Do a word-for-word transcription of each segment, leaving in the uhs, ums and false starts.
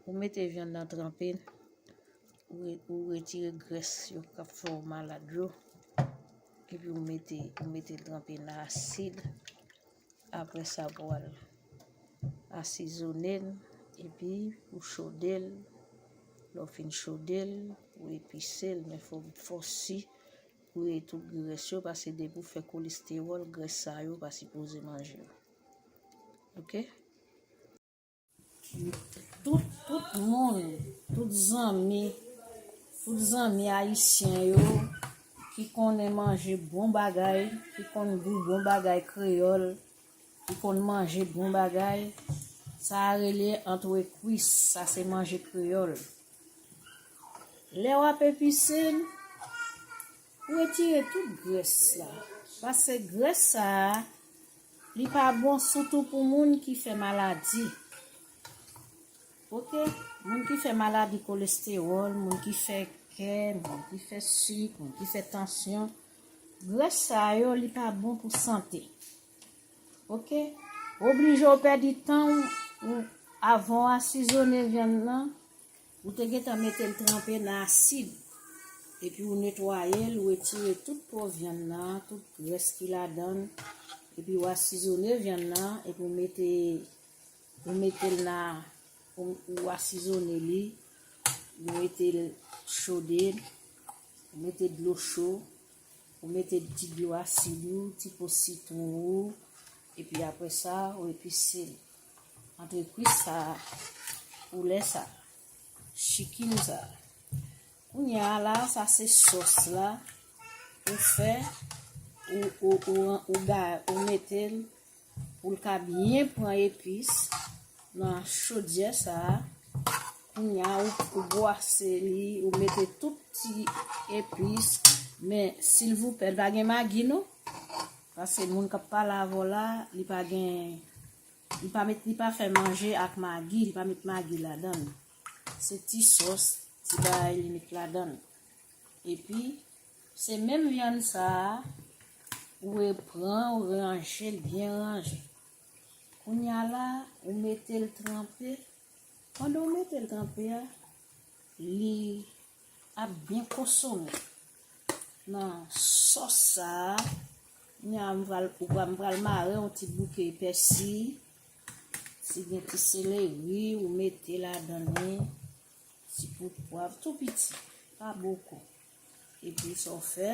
Ou mete vyann nan tranpe, ou re- ou retire grès yo k ap fè w malad yo, epi ou mete ou mete l tranpe nan asid. Apre sa, pou al asizonnen, epi ou choden l. Lè w fin choden l, ou episen l, men fò fò si ou retire tout grès yo, paske depi w fè kolestewòl, grès sa yo pa sipoze manje yo. Oke? Tout tout moun, tout zanmi, tout zanmi ayisyen yo ki konnen manje bon bagay, ki konn gou bon bagay kreyòl, ki konn manje bon bagay, sa a rele antrekwis, sa se manje kreyòl. Lè w ap epise l, ou retire tout grès la, paske grès sa a, li pa bon sitou pou moun ki fè maladi. Oke? Moun ki fè maladi kolestewòl, moun ki fè kè, moun ki fè sik, moun ki fè tansyon, grès sa yo, li pa bon pou sante. Oke? Oblije w pèdi tan w avan w asizonnen vyann nan, ou te gentan mete l tranpe nan asid. Epi ou netwaye l, ou retire tout po vyann nan, tout grès ki ladan l. Epi ou asizonnen vyann nan, epi ou mete ou mete l nan ou, ou asizonnen li, ou mete l choden, ou mete dlo cho, ou mete ti dlo asid ou, ti po sitwon ou, epi apre sa ou epise l. Antrekwis sa, poulè sa, chicken sa. Kounye a la, sa se sòs la ou fè, ou ou ou ou ga ou mete l pou l ka byen pran epis nan chodyè sa a. Kounye a ou ou bwase li, ou mete tout ti epis, men silvouplè, l pa gen magi non. Paske moun k ap pale avè w la, li pa gen, li pa met, li pa fè manje ak magi, li pa met magi ladan l. Se ti sòs, ti bagay li met ladan l. Epi se menm vyann sa a, ou repran, ou ranje l byen ranje. Kounye a la, ou mete l tranpe. Pandan ou mete l tranpe a, li ap byen konsome nan sòs sa a. Kounye a m pral ou pral m pral mare yon ti bouke pèsi. Si gen ti seleri, ou mete ladan li. Ti poud pwav tou piti, pa boko. Epi sa w fè,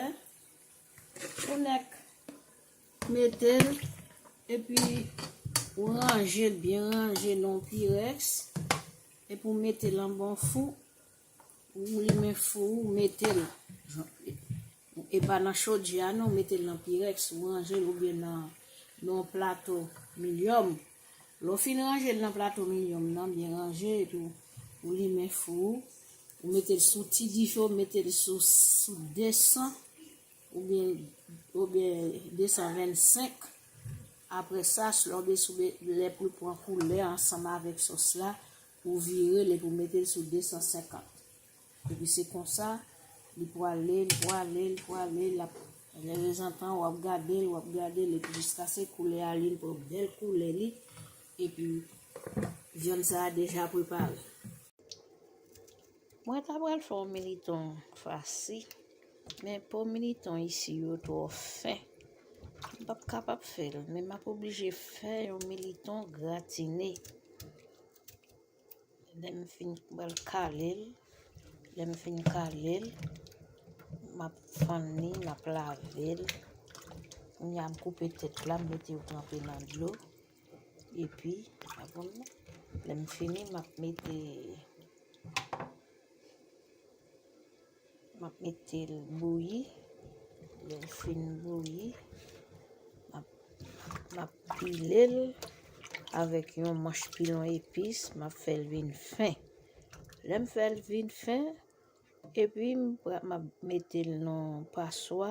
ou nèk mete l, epi ou ranje l byen ranje nan yon pirèks, epi ou mete l anba yon fou, ou limen fou, ou mete l. E pa nan chodyè a non, ou mete l nan pirèks, ou ranje l oubyen nan, nan yon plato milyòm. Lè w fin ranje l nan plato milyòm nan, byen ranje, epi w, ou limen fou, ou mete l sou ti dife, ou mete l sou, sou desan, oubyen, oubyen desan vennsenk. Apre sa, lè w be- lè pou l pran koulè ansanm avèk sòs la, ou vire l epi w mete l sou desan senkant. Epi se konsa, li pwale, li pwale, li pwale, l ap, lè rezantan, w ap gade l, w ap gade l, epi jiskaske koulè a li, li pran bèl koulè li, epi vyann sa a deja prepare. Mwen ta pral fè yon militon fasi, men po militon isi yo twò fen. M p ap kapab fè l, men m ap oblije fè yon militon gratine. Lè m fin pral kale l, lè m fin kale l, m ap fann li, m ap lave l. Kounye a m koupe tèt la, m mete yo tranpe nan dlo. Epi, lè m fini, m ap mete M ap mete l bouyi. Lè l fin bouyi, m ap, m ap pile l avèk yon manch pilon epis. M ap fè l vin fen. Lè m fè l vin fen, epi m pra- m ap mete l nan paswa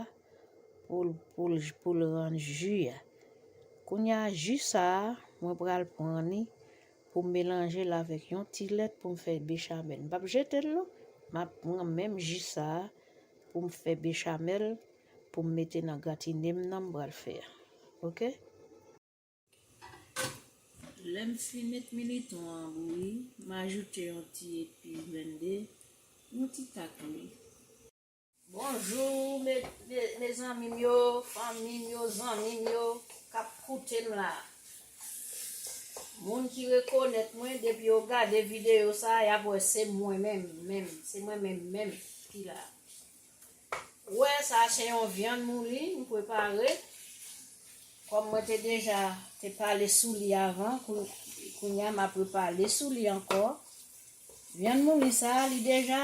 pou l, pou l, pou l rann ji a. Kounye a, ji sa a, mwen pral pran li pou m melanje l avèk yon ti lèt pou m fè bechamèl. M p ap jete l non. M ap pran menm ji sa a pou m fè bechamèl pou m mete nan gratine m nan m pral fè a. Oke? Lè m fin met militon an bouyi, m ajoute yon ti epi blende, yon ti tak lwil. Bonjou, me, me, mezanmi m yo, fanmi m yo, zanmi m yo k ap koute m la. Moun ki rekonèt mwen, depi yo gade videyo sa a, y ap wè se mwen menm, menm, se mwen menm, menm ki la. Ou wè, sa se yon vyann mouli m prepare. Kòm mwen te deja te pale sou li avan, kou-, kounye a m ap repale sou li ankò. Vyann mouli sa a, li deja,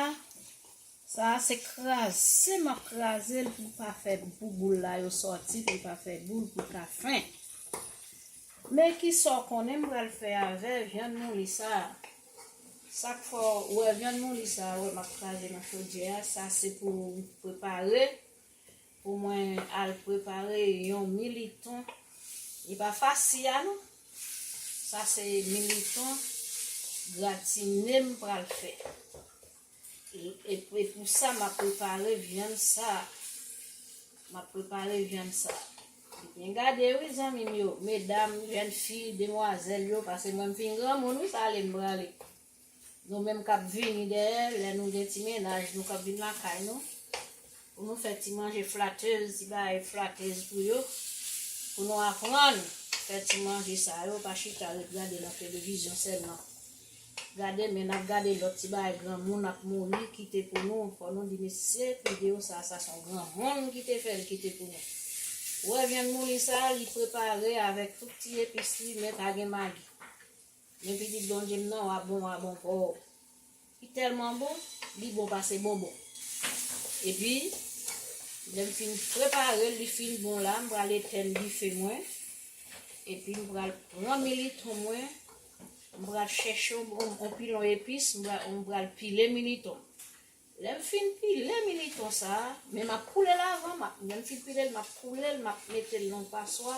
sa a se kraze m ap kraze l pou l pa fè, pou boul la yo sòti, pou l pa fè boul, pou l ka fen. Men kisa w konnen m pral fè avè vyann mouli sa a? Sa k fè w wè vyann mouli sa a, wè m ap kraze nan chodyè a, sa se pou prepare, pou mwen al prepare yon militon. Li pa fasi a non. Sa se militon gratine m pral fè. E, e, e pou sa, m ap prepare vyann sa. M ap prepare vyann sa. Byen gade, wi, zanmi m yo, medam, jèn fi, demwazèl yo, paske mwen m fin granmoun, wi, sa ale m prale. Nou menm k ap vini dèyè, lè nou gen ti mennaj nou k ap vin lakay nou, pou nou fè ti manje flatez, ti bagay flatez pou yo, pou nou aprann fè ti manje sa yo, pa chita ret gade nan televizyon sèlman. Gade, men n ap gade lòt ti bagay granmoun ap mouri kite pou nou. Fò nou di, mesye, videyo sa, sa se yon granmoun ki te fè l kite pou nou. Ou wè vyann mouli sa, li prepare avèk tout ti epis li, men pa gen magi. Men pitit Bondye m nan, w a bon, w a bon pou ou. Li tèlman bon, li bon pase bonbon. Epi, lè m fin prepare l, li fin bon la, m pral etenn dife mwen. Epi m pral pran militon mwen, m pral chèche yon, yon, yon pilon epis, m pral, m pral pile militon. Lè m fin pile militon sa a, men m ap koule l avan, m ap, lè m fin pile l, m ap koule l, m ap mete l nan yon paswa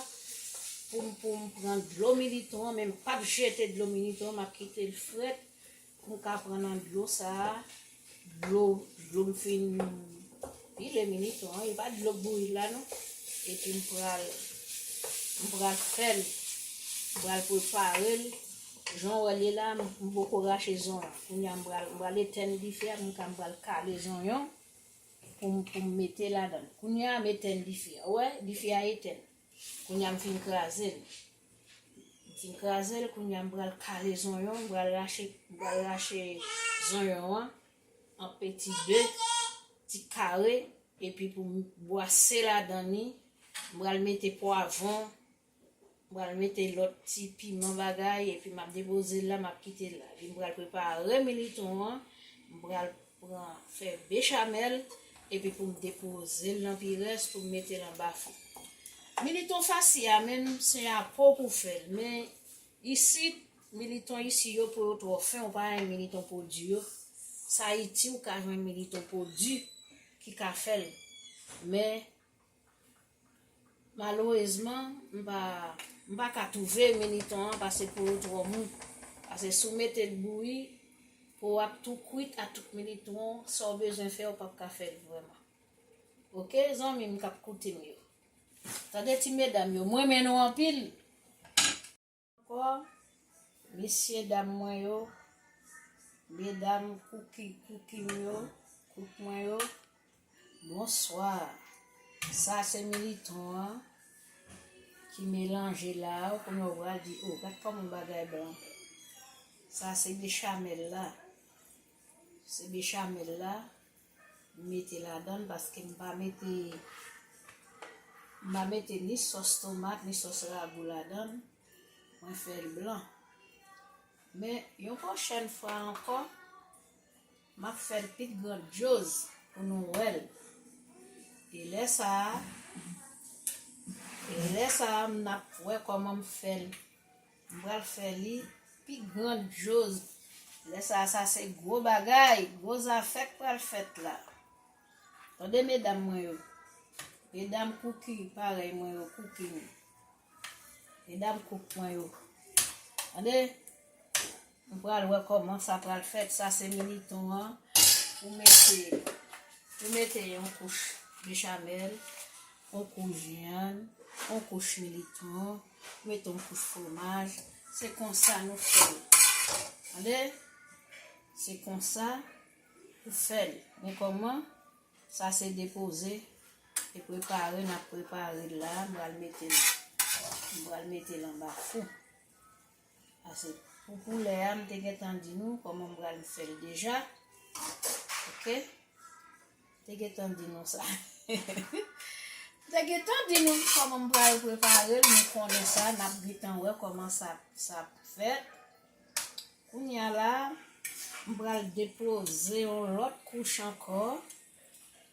pou m, pou m pran dlo militon an, men m p ap jete dlo militon an, m ap kite l frèt. M ka pran nan dlo sa a, dlo, dlo m fin pile militon an, e pa dlo k bouyi la non. Epi m pral, m pral fè l, m pral prepare l. Jan w wè l ye la, m, m poko rache zonyon. Kounye a m pral, m pral etenn dife a, m ka, m pral kale zonyon pou m, pou m mete ladan l. Kounye a m etenn dife a. Ou wè, dife a etenn. Kounye a m fin kraze l. M fin kraze l, kounye a m pral kale zonyon, m pral rache, m pral rache zonyon an an peti de ti kare, epi pou m bwase ladan li, m pral mete pwavwon, m pral mete lòt ti piman bagay, epi m ap depoze l la, m ap kite l la. Epi m pral prepare militon an, m pral pran, fè bechamèl, epi pou m depoze l nan pi rès, pou m mete l anba fou. Militon fasi a menm, se a po pou fè l, men isit, militon isi yo, po yo twò fen, ou pa renmen militon po di yo. Sa iti, ou ka jwenn militon po di ki ka fè l. Men, malerezman, m pa, m pa ka twouve militon an, paske po yo twò mou. Paske si w mete l bouyi, po w ap tou kwit a tout militon an, sa w bezwen fè, ou p ap ka fè l vrèman. Oke, zanmi m k ap koute m yo. Tande ti medam yo, m renmen nou anpil. Ankò, mesye dam mwen yo, medam kouki, kouki m yo, kouk mwen yo, bonswa. Sa se militon an ki melanje la, ou konnen w pral di, o, gad kòman bagay blan. Sa se bechamèl la. Se bechamèl la. M mete ladan l paske m pa mete, m pa mete ni sòs tomat, ni sòs ragou ladan l. Mwen fè l blan. Men, yon pwochèn fwa ankò, m ap fè l pi grandyoz pou nou wè l. E lè sa a, e lè sa a, n ap wè kòman m fè l. M pral fè li pi grandyoz. Lè sa a, sa se gwo bagay, gwo zafè k pral fèt la. Tande medam mwen yo. Medam kouki parèy mwen yo, kouki m. Medam kouk mwen yo. Tande? Nou pral wè kòman sa pral fèt. Sa se militon an. Ou mete, ou mete yon kouch bechamèl, yon kouch vyann, yon kouch militon, ou mete yon kouch fwomaj. Se konsa nou fè l. Tande? Se konsa ou fè l. Men kòman? Sa se depoze e prepare, n ap prepare l la. M pral mete l, m pral mete l anba fou. Sa se pou koulè a, m te gentan di nou kòman m pral fè l deja. Oke? M te gentan di nou sa. M te gentan di nou kòman m pral prepare l, nou konnen sa, n ap gentan wè kòman sa, sa ap fèt. Kounye a la, m pral depoze yon lòt kouch ankò.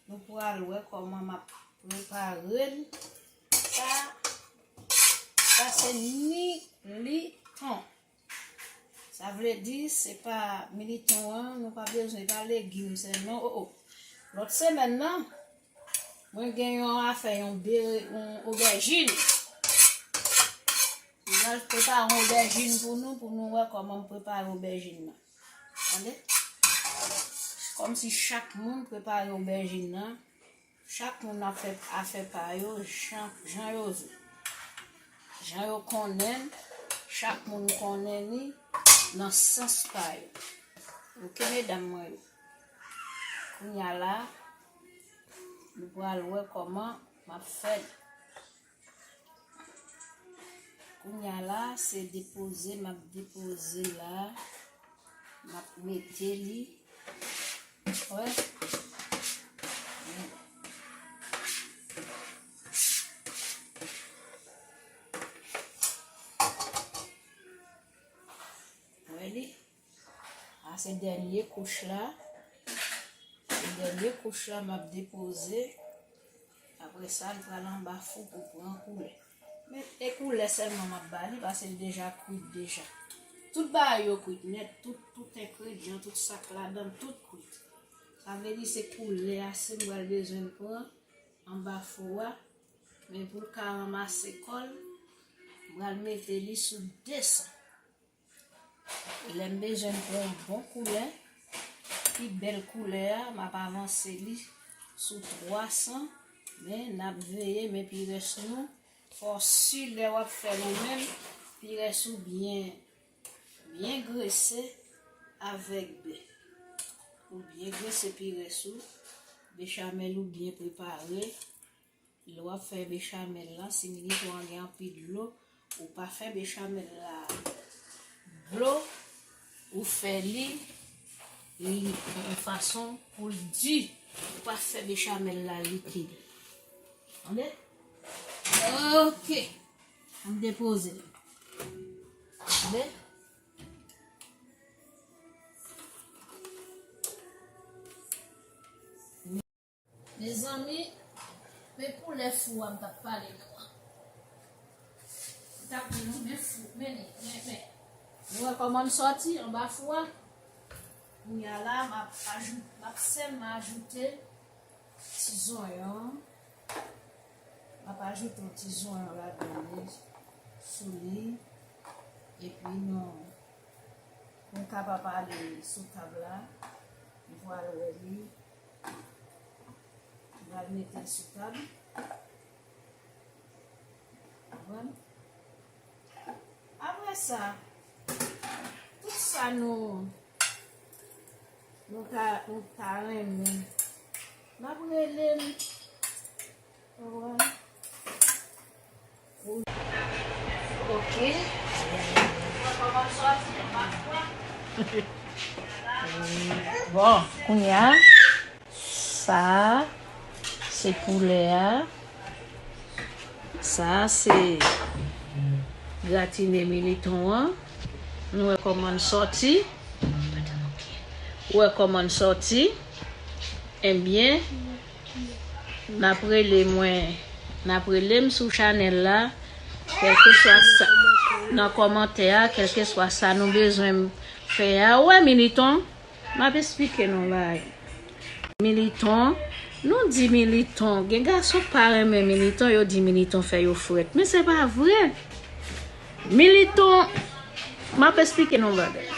Nou pral wè kòman m ap prepare l. Sa, sa se militon. Sa vle di, se pa militon an, nou pa bezwen, e pa legim sèlman. O, o. Lòt semèn nan, mwen gen yon afè, yon bere, yon obèjin. Mwen pral prepare yon obèjin pou nou, pou nou wè kòman m prepare obèjin nan. Tande? Kòmsi chak moun prepare obèjin nan. Chak moun ap fè afè pa yo jan, jan yo vle. Jan yo konnen l, chak moun konnen li nan sans pa yo. Oke, medam mwen yo. Kounye a la, nou pral wè kòman m ap fè l. Kounye a la, se depoze, m ap depoze la. M ap mete li. Wè. Wè li. A se dènye kouch la. Se dènye kouch la m ap depoze. Apre sa, l pral anba fou pou pran koulè. Men, e koulè sèlman m ap ba li, paske l deja kwit deja. Tout bagay yo kwit nèt, tout, tout engredyan, tout sa k ladan l, tout kwit. Sa vle di se koulè a, se m pral bezwen l pran anba fou a. Men pou l ka ranmase kò l, m pral mete li sou de san. Lè m bezwen pran yon bon koulè, pi bèl koulè a, m ap avanse li sou twa san, men n ap veye, men pi rès nou, fò si lè w ap fè l ou menm, pi rès ou byen, byen grese avèk bè. Ou byen grese pi rès ou, bechamèl ou byen prepare. Lè w ap fè bechamèl la, si militon an gen anpil dlo, ou pa fè bechamèl la dlo, ou fè li, li yon fason pou l di. Ou pa fè bechamèl la likid. Tande? Oke. Ann depoze l. Tande? Mezanmi, men koulè fou a m t ap pale nou an. M t ap di nou, men fou, men li, men, men. Nou wè kòman m sòti anba fou a? Kounye a la, m ap ajoute, m ap sèlman ajoute ti zonyon. M ap ajoute yon ti zonyon ladan li, sou li. Epi nou, nou kapab ale sou tab la. Nou pral wè li. M pral mete l sou tab. Konprann? Apre sa, tout sa nou, nou ka, nou ka renmen, n ap rele m. Konprann? Ok. Bon, kounye a, sa a, se koulè a. Sa a, se gratine militon an. Nou wè kòman l sòti. Ou wè kòman l sòti. Ebyen, n ap rele mwen, n ap rele m sou chanèl la, kèlkeswa sa, nan kòmantè a, kèlkeswa sa nou bezwen fè a. Ou wè, militon, m ap esplike nou yon bagay. Militon, nou di militon, gen gason k pa renmen militon, yo di militon fè yo frèt. Men se pa vre. Militon, m ap esplike nou yon bagay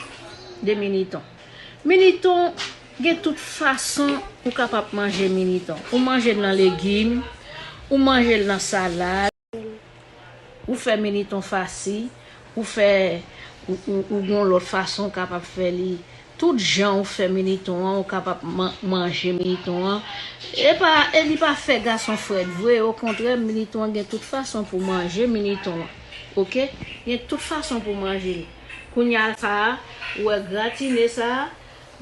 de militon. Militon gen tout fason ou kapab manje militon. Ou manje l nan legim, ou manje l nan salad, ou fè militon fasi, Ou fè, ou, ou, ou gon lòt fason ou kapab fè li. Tout jan ou fè militon an, ou kapab man- manje militon an. E pa, e li pa fè gason frèt vre, okontrè, militon an gen tout fason pou manje militon an. Oke? Gen tout fason pou manje li. Kounye a sa a, ou wè gratine sa a,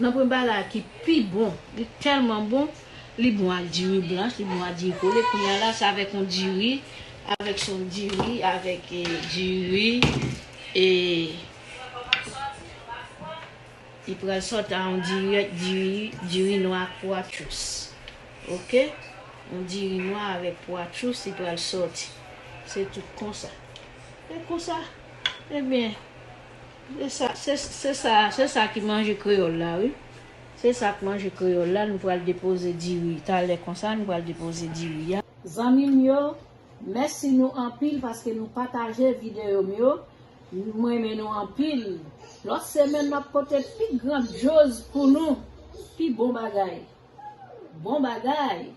nan premye bagay ki pi bon, li tèlman bon, li bon ak diri blanch, li bon ak diri kole. Kounye a la, se avèk yon diri, avèk son diri, avèk eh, diri, e li pral sòti a yon diri, diri, diri nwa ak pwa tchous. Oke? Yon diri nwa avèk pwa tchous, li pral sòti. Se tout konsa. E konsa, ebyen, se sa, se, se sa, se sa ki manje kreyòl la, wi. Se sa k manje kreyòl la, nou pral depoze diri. Talè konsa, nou pral depoze diri a. Zanmi m yo, mèsi nou anpil paske nou pataje videyo m yo. Mwen renmen nou anpil. Lòt semèn, m ap pote pi grandyoz pou nou. Pi bon bagay. Bon bagay.